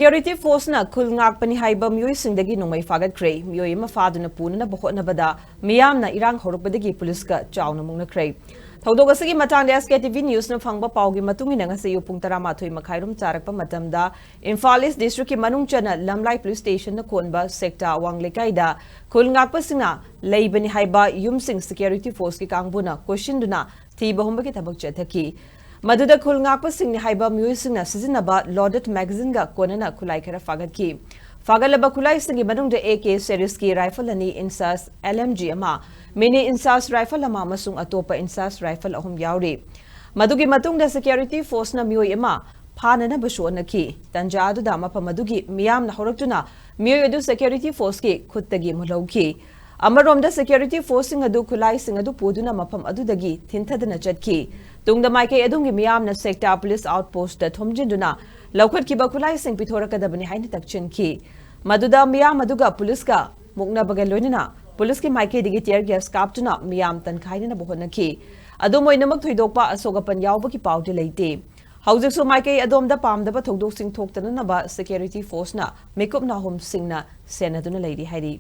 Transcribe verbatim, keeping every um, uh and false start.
Security Force ꯅ ꯈꯨꯜ ꯉꯥꯛꯄꯅꯤ ꯍꯥꯏꯕ ꯃꯤꯑꯣꯏꯁꯤꯡꯗꯒꯤ ꯅꯣꯡꯃꯩ ꯐꯥꯒꯠꯈ꯭ꯔꯦ꯫ ꯃꯤꯑꯣꯏ ꯑꯃ ꯐꯥꯗꯨꯅ ꯄꯨꯅꯅꯕ ꯍꯣꯠꯅꯕꯗ ꯃꯤꯌꯥꯝꯅ ꯏꯔꯥꯡ ꯍꯧꯔꯛꯄꯗꯒꯤ ꯄꯨꯂꯤꯁꯀ ꯆꯥꯎꯅ ꯃꯨꯛꯅꯈ꯭ꯔꯦ꯫ ꯊꯧꯗꯣꯛ ꯑꯁꯤꯒꯤ ꯃꯇꯥꯡꯗ S K T V News ꯅ ꯐꯪꯕ ꯄꯥꯎꯒꯤ ꯃꯇꯨꯡ ꯏꯟꯅ ꯉꯁꯤ ꯑꯌꯨꯛ ꯄꯨꯡ ꯇꯔꯥꯃꯥꯊꯣꯏ ꯃꯈꯥꯏꯔꯣꯝ ꯆꯥꯔꯛꯄ ꯃꯇꯝꯗ ꯏꯝꯐꯥꯜ ꯏꯁ ꯗꯤꯁꯇ꯭ꯔꯤꯛꯀꯤ ꯃꯅꯨꯡ ꯆꯟꯅ ꯂꯝꯂꯥꯏ ꯄꯨꯂꯤꯁ ꯁ꯭ꯇꯦꯁꯟꯅ ꯀꯣꯟꯕ ꯁꯦꯛꯇꯥ ꯑꯋꯥꯡ ꯂꯩꯀꯥꯏꯗ ꯈꯨꯜ ꯉꯥꯛꯄꯁꯤꯡꯅ ꯂꯩꯕꯅꯤ ꯍꯥꯏꯕ ꯌꯨꯝꯁꯤꯡ Security Force ꯀꯤ ꯀꯥꯡꯕꯨꯅ ꯀꯣꯏꯁꯤꯟꯗꯨꯅ ꯊꯤꯕ ꯍꯨꯝꯕꯒꯤ ꯊꯕꯛ ꯆꯠꯊꯈꯤ꯫ ꯃꯗꯨꯗ ꯈꯨꯜ ꯉꯥꯛꯄꯁꯤꯡꯅꯤ ꯍꯥꯏꯕ ꯃꯤꯑꯣꯏꯁꯤꯡꯅ ꯁꯤꯖꯤꯟꯅꯕ loaded magazine ꯒ ꯀꯣꯟꯅꯅ ꯈꯨꯠꯂꯥꯏ ꯈꯔ ꯐꯥꯒꯠꯈꯤ꯫ ꯐꯥꯒꯠꯂꯕ ꯈꯨꯠꯂꯥꯏꯁꯤꯡꯒꯤ ꯃꯅꯨꯡꯗ A K series ꯀꯤ rifle ꯑꯅꯤ, INSAS L M G ꯑꯃ, mini INSAS rifle ꯑꯃ ꯑꯃꯁꯨꯡ ꯑꯇꯣꯞꯄ INSAS rifle ꯑꯍꯨꯝ ꯌꯥꯎꯔꯤ꯫ ꯃꯗꯨꯒꯤ ꯃꯇꯨꯡꯗ Security Force ꯅ ꯃꯤꯑꯣꯏ ꯑꯃ ꯐꯥꯅꯅꯕꯁꯨ ꯍꯣꯠꯅꯈꯤ꯫ ꯇꯟꯖꯥ ꯑꯗꯨꯗ ꯃꯐꯝ ꯑꯗꯨꯒꯤ ꯃꯤꯌꯥꯝꯅ ꯍꯧꯔꯛꯇꯨꯅ ꯃꯤꯑꯣꯏ ꯑꯗꯨ Security Force ꯀꯤ ꯈꯨꯠꯇꯒꯤ ꯃꯨꯜꯍꯧꯈꯤ꯫ ꯑꯃꯔꯣꯝꯗ Security Force ꯁꯤꯡ ꯑꯗꯨ ꯈꯨꯠꯂꯥꯏꯁꯤꯡ ꯑꯗꯨ ꯄꯨꯗꯨꯅ ꯃꯐꯝ ꯑꯗꯨꯗꯒꯤ ꯊꯤꯟꯊꯗꯅ ꯆꯠꯈꯤ꯫ ꯇꯨꯡꯗ ꯃꯥꯏꯀꯩ ꯑꯗꯨꯝꯒꯤ ꯃꯤꯌꯥꯝꯅ ꯁꯦꯛꯇꯥ ꯄꯨꯂꯤꯁ outpost ꯊꯣꯝꯖꯤꯟꯗꯨꯅ ꯂꯧꯈꯠꯈꯤꯕ ꯈꯨꯠꯂꯥꯏꯁꯤꯡ ꯄꯤꯊꯣꯔꯛꯀꯗꯕꯅꯤ ꯍꯥꯏꯅ ꯇꯛꯁꯤꯟꯈꯤ꯫ ꯃꯗꯨꯗ ꯃꯤꯌꯥꯝ ꯑꯗꯨꯒ ꯄꯨꯂꯤꯁꯀ ꯃꯨꯛꯅꯕꯒ ꯂꯣꯏꯅꯅ ꯄꯨꯂꯤꯁꯀꯤ ꯃꯥꯏꯀꯩꯗꯒꯤ tear gas ꯀꯥꯞꯇꯨꯅ ꯃꯤꯌꯥꯝ ꯇꯟꯈꯥꯏꯅꯅꯕ ꯍꯣꯠꯅꯈꯤ꯫ ꯑꯗꯨꯝ ꯑꯣꯏꯅꯃꯛ ꯊꯣꯏꯗꯣꯛꯄ ꯑꯁꯣꯛ ꯑꯄꯟ ꯌꯥꯎꯕꯒꯤ ꯄꯥꯎꯗꯤ ꯂꯩꯇꯦ꯫ ꯍꯧꯖꯤꯛꯁꯨ ꯃꯥꯏꯀꯩ ꯑꯗꯣꯝꯗ ꯄꯥꯝꯗꯕ ꯊꯧꯗꯣꯛꯁꯤꯡ ꯊꯣꯛꯇꯅꯅꯕ Security Force ꯅ ꯃꯤꯀꯨꯞ ꯅꯥꯍꯨꯝꯁꯤꯡꯅ ꯁꯦꯟꯅꯗꯨꯅ ꯂꯩꯔꯤ ꯍꯥꯏꯔꯤ꯫